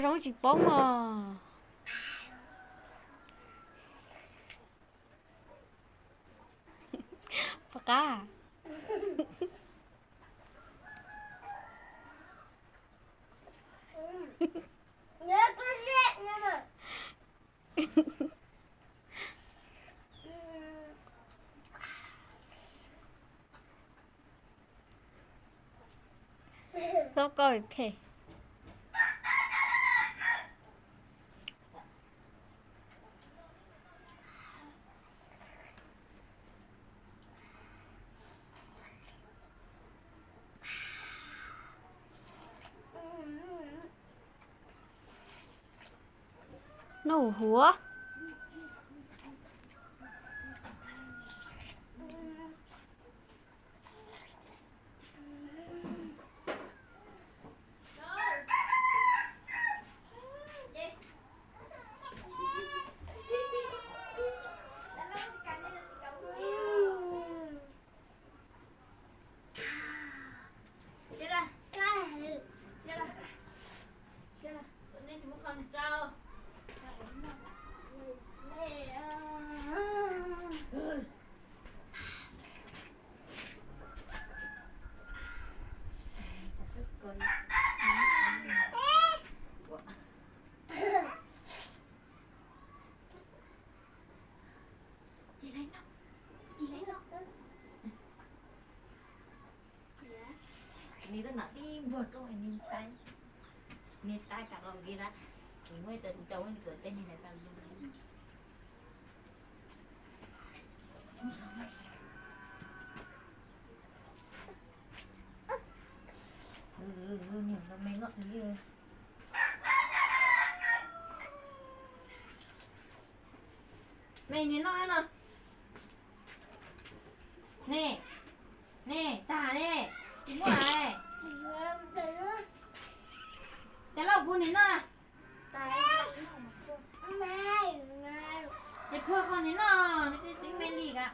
Zoo tsis poob os. Pom qab. Txhob koj phem. Noj huv. Nws twb nam tib npuag roob nws ntshai, nws tab kam los nkev na, nws muaj ib co ncaus nws tuav teb nws hais tau zoo. Niam me noj li. Me niam noj no. Ne, ne, tag ne, tsis muaj ne. Cas loj puag niam noj. Ces phua qhov niam noj, nws tsis txeeb me li ka.